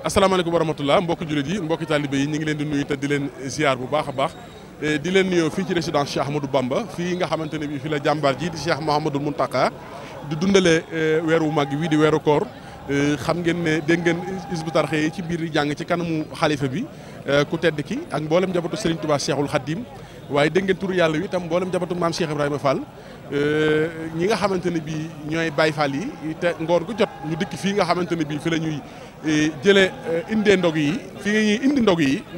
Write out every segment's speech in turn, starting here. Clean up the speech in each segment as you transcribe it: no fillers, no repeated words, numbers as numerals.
asalaamaaleykum wa rahmatullah mbokki jullit yi mbokki taalibe yi ñu ngi leen di nuyu te di leen ziar bu baax a baax di leen nuyoo fii ci résidence Cheikh Ahmadou Bamba fii nga xamante ne bii fi la jàmbaar ji di Cheikh Mouhamadoul Mountakha di dundalee weeru mag wii di weeru koor xam ngeen ne dégg ngeen Hizbut Tarqiyyah yi ci biir jàng ci kanamu xalifa bi ku tedd ki ak mboolem njabootu Serigne Touba Cheikhul Khadim waaye dégg ngeen turu yàlla wi itam mboolem njabootu maam Cheikh Ibrahima Fall ñi nga xamante ne bii ñooy Baye Fall yi te ngoor gu jot ñu dikk fii nga xamante ne bii fi la ñuy jëlee indee ndog yi fii nga ñuy indi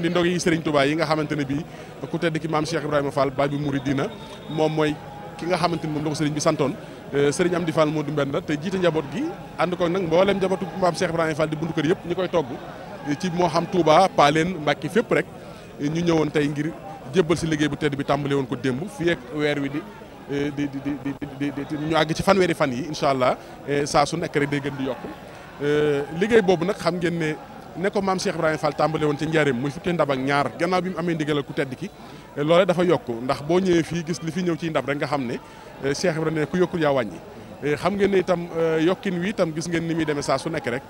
ndog yi Serigne Touba yi nga xamante ne bii ku tedd ki maam Cheikh Ibrahima Fall Babi Mouridina moom mooy ki nga xamante ni moom la ko Serigne bi santoon Serigne Amdi Fall moo du mbenn te jiite njaboot gi ànd ko nag mboolem njabootu maam Cheikh Ibrahima Fall di buntu kër yëpp ñu koy togg ci moo xam Touba Paleen Mbacke fépp rek ñu ñëwoon tey ngir jébbal si liggéey bu tedd bi tàmbale woon ko démb fii ak weer wi di ñu àgg ci fanweeri fan yi incha allah saa su nekk rek day gën di yokk liggéey boobu nag xam ngeen ne ko maam Cheikh Ibrahima Fall tàmbale woon ci njaareem muy fukki ndab ak ñaar gannaaw bi mu amee ndigalal ku tedd ki loole dafa yokk ndax boo ñëwee fii gis li fi ñëw ci ndab rek nga xam ne Cheikh Ibrahima ne ku yokkul yaa wàññi xam ngeen ne itam yokkin wi itam gis ngeen ni muy demee saa su nekk rek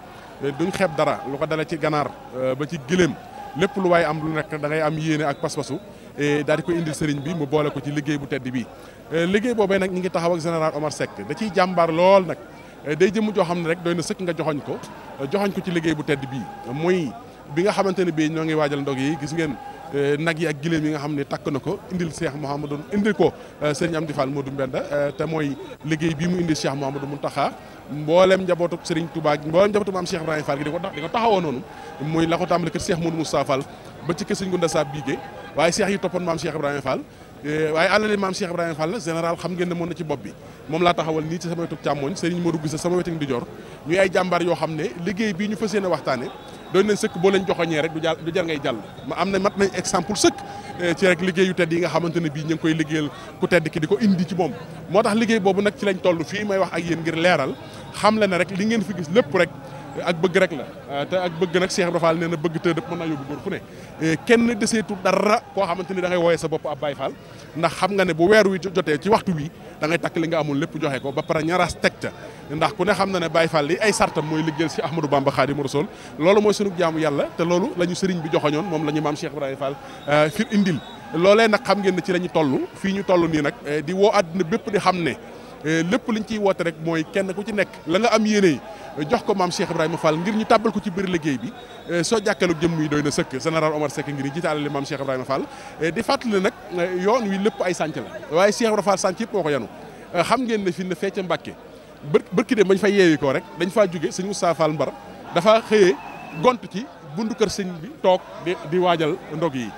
duñ xeeb dara lu ko dale ci ganaar ba ci gëléem lépp lu waaye am lu nekk da ngay am yéene ak pas-pasu daal di ko indil sëriñ bi mu boole ko ci liggéey bu tedd bi liggéey boobee nag ñi ngi taxaw ak général Omar Seck da ciy jàmbaar lool nag day jëm joo xam ne rek doy na sëkk nga joxoñ ko ci liggéey bu tedd bii muy bi nga xamante ne bii ñoo ngi waajal ndog yi gis ngeen nag yi ak giléem yi nga xam ne takk na ko indil Cheikh Mouhamadou indil ko Serigne Amdi Fall Modou Mbenda te mooy liggéey bii mu indil Cheikh Mouhamadou Mountakha mboolem njabootu Serigne Touba mboolem njabootu maam Cheikh Ibrahima Fall gi di ko taxawoo noonu muy la ko tàmbali kër Cheikh Modou Moustapha Fall ba ci kër Serigne Gunda Sa Bigué waaye Cheikh yi toppoon maam Cheikh Ibrahima Fall waaye àllali maam Cheikh Ibrahima Fall général xam ngeen ne moom na ci bopp bi moom laa taxawal nii ci sama wetu càmmooñ Serigne Modou Gissa sama wetu di jor ñuy ay jàmbaar yoo xam ne liggéey bii ñu fas yéene waxtaane doon nañ sëkk boo leen joxoñee rek du jar ngay jàll ma am na mat nañ exemple sëkk ci rek liggéey yu tedd yi nga xamante ne bii ñu ngi koy liggéeyal ku tedd ki di ko indi ci moom moo tax liggéey boobu nag ci lañ toll fii may wax ak yéen ngir leeral xam le ne rek li ngeen fi gis lépp rek ak bëgg rek la te ak bëgg nag Cheikh Ibrahima Fall nee na bëgg te dëpp mën naa yóbbu góor fu ne kenn deseetu dara koo xamante ni da ngay wooyee sa bopp ab Baye Fall ndax xam nga ne bu weer wi jotee ci waxtu wi da ngay takk li nga amul lépp joxe ko ba pare ñaras teg ca ndax ku ne xam na ne Baye Fall li ay sartam mooy liggéeyal si Ahmadou Bamba Khadimu Rasul loolu mooy sunu jaamu yàlla te loolu la ñu sëriñ bi joxoñoon moom la ñu maam Cheikh Ibrahima Fall fir indil loolee nag xam ngeen ne ci la ñu toll fii ñu toll nii nag di woo àdduna bépp di xam ne lépp liñ ciy woote rek mooy kenn ku ci nekk la nga am yéene jox ko maam Cheikh Ibrahima Fall ngir ñu tàbbal ko ci biir liggéey bi soo jàkkaarloog jëm yi doy na sëkk général Omar Seck ngir jiitaale maam Cheikh Ibrahima Fall di fàttali nag yoon wi lépp ay sànc la waaye Cheikh Ibrahima Fall sànc yëpp moo ko yanu xam ngeen ne fi ne fecca Mbàkke bërki dem bañ fay yeewi ko rek dañ faa jóge sëñ Moussa Fall Mbar dafa xëyee gont ci buntu kër sëñ bi toog di waajal ndog yi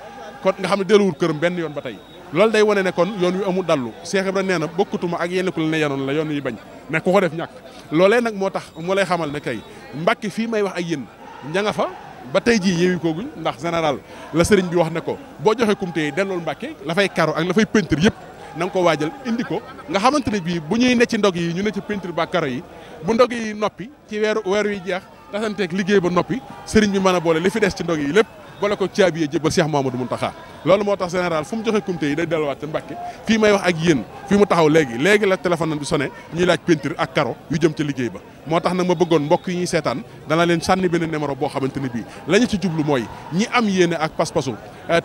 kon nga xam ne delluwul këram benn yoon ba tey loolu day wane ne kon yoon wi amul dallu Cheikh Ibrahima nee na bokkutuma ak yenn ku la ne yanoon la yoon yi bañ ne ku ko def ñàkk loolee nag moo tax moo lay xamal ne kay Mbàkke fii may wax ak yéen ña nga fa ba tey jii yeewi kooguñ ndax général la sëriñ bi wax ne ko boo joxe kumte yi dellool Mbàkke la fay karo ak la fay peinture yëpp na nga ko waajal indi ko nga xamante ne bii bu ñuy ne ci ndog yi ñu ne ci peinture ba karo yi bu ndog yi noppi ci weer wi jeex tasanteeg liggéey ba noppi sëriñ bi mën a boole li fi des ci ndog yi lépp boole ko caabi yi jëbbal Cheikh Mouhamadou Mountakha loolu moo tax général fu mu joxe kumte yi day delluwaat ca Mbàkke fii may wax ak yéen fii mu taxaw léegi la téléphone bi sonné ñuy laaj peinture ak karo yu jëm ca liggéey ba moo tax nag ma bëggoon mbokk yi ñuy seetaan dana leen sànni benn numéro boo xamante ne bii la ñu ci jublu mooy ñi am yéene ak pas-pasu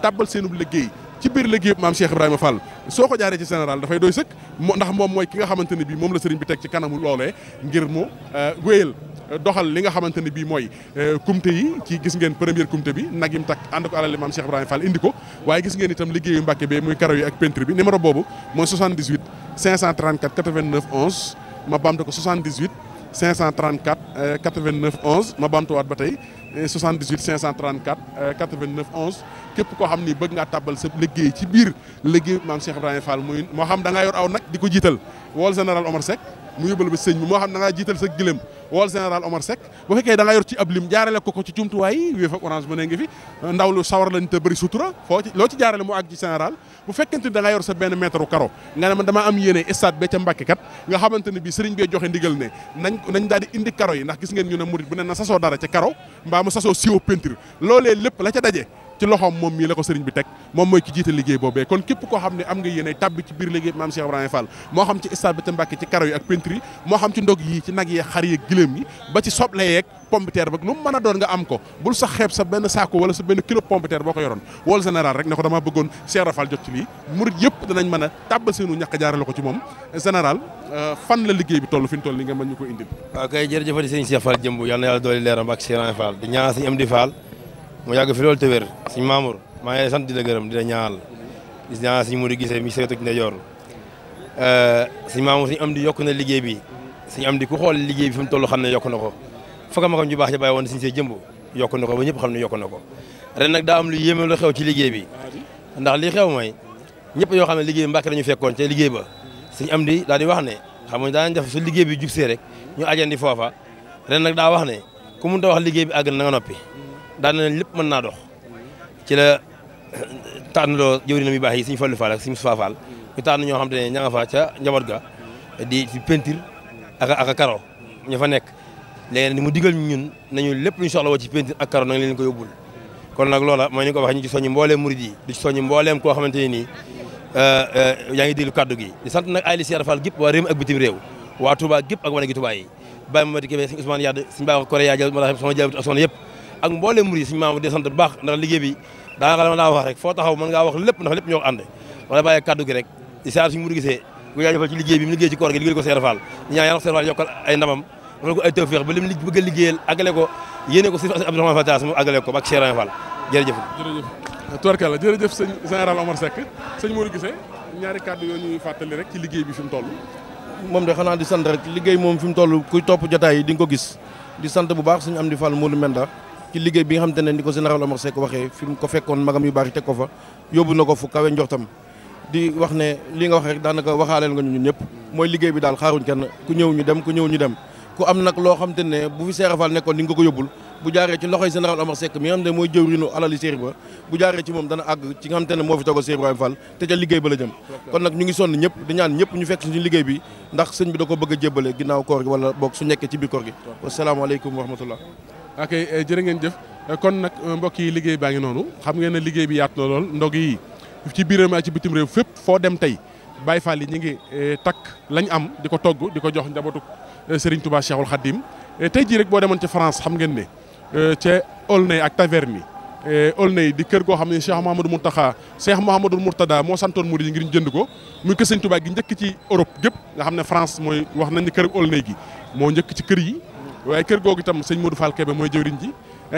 tàbbal seenub liggéey ci biir liggéey maam Cheikh Ibrahima Fall soo ko jaaree ci général dafay doy sëkk ndax moom mooy ki nga xamante ne bii moom la sëriñ bi teg ci kanamu loolee ngir mu wéyal doxal li nga xamante ne bii mooy kumte yi ci gis ngeen première kumte bi nag yim takk ànd ko alal maam Cheikh Ibrahima Fall indi ko waaye gis ngeen itam liggéeyu Mbàkke bi muy karaw yi ak peinture bi numéro boobu mooy 78 534 89 11 ma baamte ko 78 534 89 11 ma baamtuwaat ba tey 78 534 89 11 képp koo xam ni bëgg ngaa tàbbal sa liggéey ci biir liggéey maam Cheikh Ibrahima Fall muy moo xam da ngaa yor aw nag di ko jiital wool général Omar Seck mu yóbbal ba sëñ bi moo xam da ngaa jiital sa gëlëm wool général Omar Seck bu fekkee da nga yor ci ab lim jaarale ko ci jumtuwaay yi Wave ak Orange Money ngi fi ndaw lu sawar lañ te bëri sutura loo ci jaarale mu àgg ci général bu fekkente da nga yor sa benn mètre karo nga ne man damaa am yéene stade ba ca Mbàkke kat nga xamante ne bii sëriñ bee joxe ndigal ne nañ daal di indi karo yi ndax gis ngeen ñu ne murit bu ne na sasoo dara ca karo mbaa mu sasoo siwo peinture loolee lépp la ca daje ci loxoom moom mii la ko sëriñ bi teg moom mooy ki jiite liggéey boobee kon képp koo xam ne am nga yéene tàbbi ci biir liggéey maam Cheikh Ibrahima Fall moo xam ci stade bi ca Mbàkke ci karo yi ak peinture yi moo xam ci ndog yi ci nag yi xar yi giléem yi ba ci soble yeeg pompiteer ba lu mu mën a doon nga am ko bul sax xeeb sa benn saako wala sa benn kilo pompiteer boo ko yoroon wool général rek ne ko dama bëggoon Cheikh Rafal jot ci lii murit yëpp danañ mën a tàbbal seenu ñàkk jaarale ko ci moom général fan la liggéey bi toll fi ñu toll li nga mën ñu ko indil. waaw kay jërëjëfati sëñ Cheikh Fall jëmb yal na yàlla dooli leeram ak Cheikh Rafal Fall di ñaan sëñ Amdi Fall mu yàgg fi loolu te wér sëñ Mamour maa ngi sant di la gërëm di la ñaanal di ñaanal sëñ Modou Gisee mi seetu ci ndeyjoor sëñ Mamour sëñ Amdi yokk na liggéey bi sëñ Amdi ku xool liggéey bi fi mu toll xam ne yokk na ko foog ma xam ju baax ja bàyyi woon sëñ see jëmb yokk na ko ba ñëpp xam ne yokk na ko ren nag daa am lu yéeme lu xew ci liggéey bi ndax li xew mooy ñëpp yoo xam ne liggéey bi Mbàkke lañu fekkoon ca liggéey ba sëñ Amdi daal di wax ne xam nga daan def su liggéey bi jub see rek ñu ajandi foofa ren nag daa wax ne ku mënta wax liggéey bi àgg na nga noppi daan na lépp mën naa dox ci la tànnaloo jëwriñam yu baax yi sëñ Fallu Fall ak sëñ Moustapha Fall ñu tànn ñoo xam te ne ña nga fa ca njaboot ga di peinture ak karo ñu fa nekk léegi mu digal ñun nañu lépp lu ñu soxla woo ci peinture ak karo nag leen ko yóbbul kon nag loola mooy ni ko waxee ñu ci soññi mbooleem murid yi di ci soññi mbooleem koo xamante ne nii yaa ngi déglu kaddu gi di sant nag ay li Cheikh Fall gépp waa réew mi ak bitim réew waa Touba gépp ak wane gi Touba yi Baye Mamadou Kébé sëñ Ousmane Yade sëñ Ba Koré yaa jël ma sama jabit ak soxna yëpp ak mbooleem murid yi suñu maam di sant bu baax ndax liggéey bi daanaka dama daa wax rek foo taxaw mën ngaa wax lépp ndax lépp ñoo ko ànd wala bàyyi kaddu gi rek di saar suñu Modou Gisee ku jaajëfal ci liggéey bi mu liggéey ci koor gi liggéey ko Cheikh Fall di ñaan yàlla Cheikh Fall yokkal ay ndamam defal ko ay tawfeex ba lim bëgg a liggéeyal àggale ko yéene ko Sëriñ Abdourahmane Fall Tass mu àggale ko ak Cheikh Fall jërëjëf tubarkalla jërëjëf sëñ général Omar Seck sëñ Modou Gisee ñaari kaddu yoo ñuy fàttali rek ci liggéey bi fi mu toll moom de xanaa di sant rek liggéey moom fi mu toll kuy topp jotaay yi di nga ko gis di sant bu baax suñu Amdi Fall Modou Menda ci liggéey bi nga xamante ne ni ko général Omar Seck waxee fi mu ko fekkoon magam yu baax yi teg ko fa yóbbu na ko fu kawe njortam di wax ne li nga wax rek daanaka waxaaleel nga ñun ñëpp mooy liggéey bi daal xaaruñ kenn ku ñëw ñu dem ku ñëw ñu dem ku am nag loo xamante ne bu fi Cheikh Fall nekkoon di nga ko yóbbul bu jaaree ci loxoy général Omar Seck mi nga xam ne mooy jëwriñu alali Cheikh Ibra bu jaaree ci moom dana àgg ci nga xamante ne moo fi toogal Cheikh Ibrahima Fall te ca liggéey ba la jëm kon nag ñu ngi sonn ñëpp di ñaan ñëpp ñu fekk suñu liggéey bi ndax sëñ bi da ko bëgg a jébbale ginnaaw koor gi wala boog su nekkee ci biir koor gi wasalaamaaleykum wa rahmatullah ok jërë ngeen jëf kon nag mbokk yi liggéey baa ngi noonu xam ngeen ne liggéey bi yaatu na lool ndog yi ci biiram ak ci bitim réew fépp foo dem tey Baye Fall yi ñu ngi takk lañ am di ko togg di ko jox njabootu Serigne Touba Cheikhul Khadim tey jii rek boo demoon ci France xam ngeen ne ca Aulnay ak Taverny Aulnay di kër goo xam ne Cheikh Mouhamadou Mountakha Cheikh Mouhamadou Mourtada moo santoon murid yi ngir ñu jënd ko muy kër Serigne Touba gi njëkk ci Europe gépp nga xam ne France mooy wax nañ ne kër Aulnay gi moo njëkk ci kër yi waaye kër googu itam sëñ Modou Fall Kébé mooy jëwriñ ji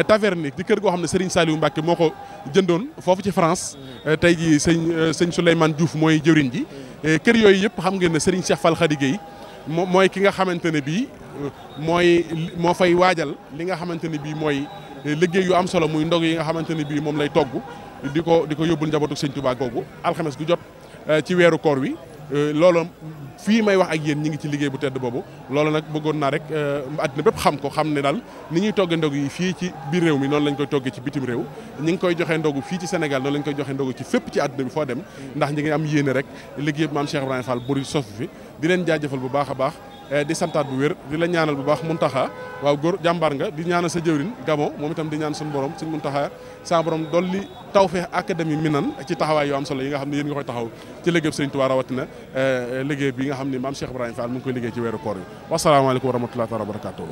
Taverny di kër goo xam ne Serigne Saliou Mbacké moo ko jëndoon foofu ci France tey jii sëñ Souleymane Diouf mooy jëwriñ ji kër yooyu yëpp xam ngeen ne Serigne Cheikh Fall Khady Gueye mooy ki nga xamante ne bii moo fay waajal li nga xamante ne bii mooy liggéey yu am solo muy ndog yi nga xamante ne bii moom lay togg di ko yóbbul njabootu sëñ Touba googu alxames gu jot ci weeru koor wi loolu fii may wax ak yéen ñi ngi ci liggéey bu tedd boobu loolu nag bëggoon naa rek àddina bépp xam ko xam ne daal ni ñuy togge ndog yi fii ci biir réew mi noonu lañ koy toggee ci bitim réew ñi ngi koy joxee ndogu fii ci Sénégal noonu lañ koy joxee ndogu ci fépp ci àddina bi foo dem ndax ñi ngi am yéene rek liggéey maam Cheikh Ibrahima Fall buri sof fi di leen jaajëfal bu baax a baax di santaat bu wér di la ñaanal bu baax Muntaxa waaw góor jàmbaar nga di ñaanal sa jëwrin Gabon moom itam di ñaan suñu borom suñ Muntaxa sa borom dolli Tawfekh Académie Minane ci taxawaay yu am solo yi nga xam ne yéen nga koy taxaw ci liggéey Sëriñ Tuubaa rawatina liggéey bi nga xam ne maam Cheikh Ibrahima Fall mu ngi koy liggéey ci weeru koor yi wasalaamaaleykum wa rahmatullahi wa barakatuh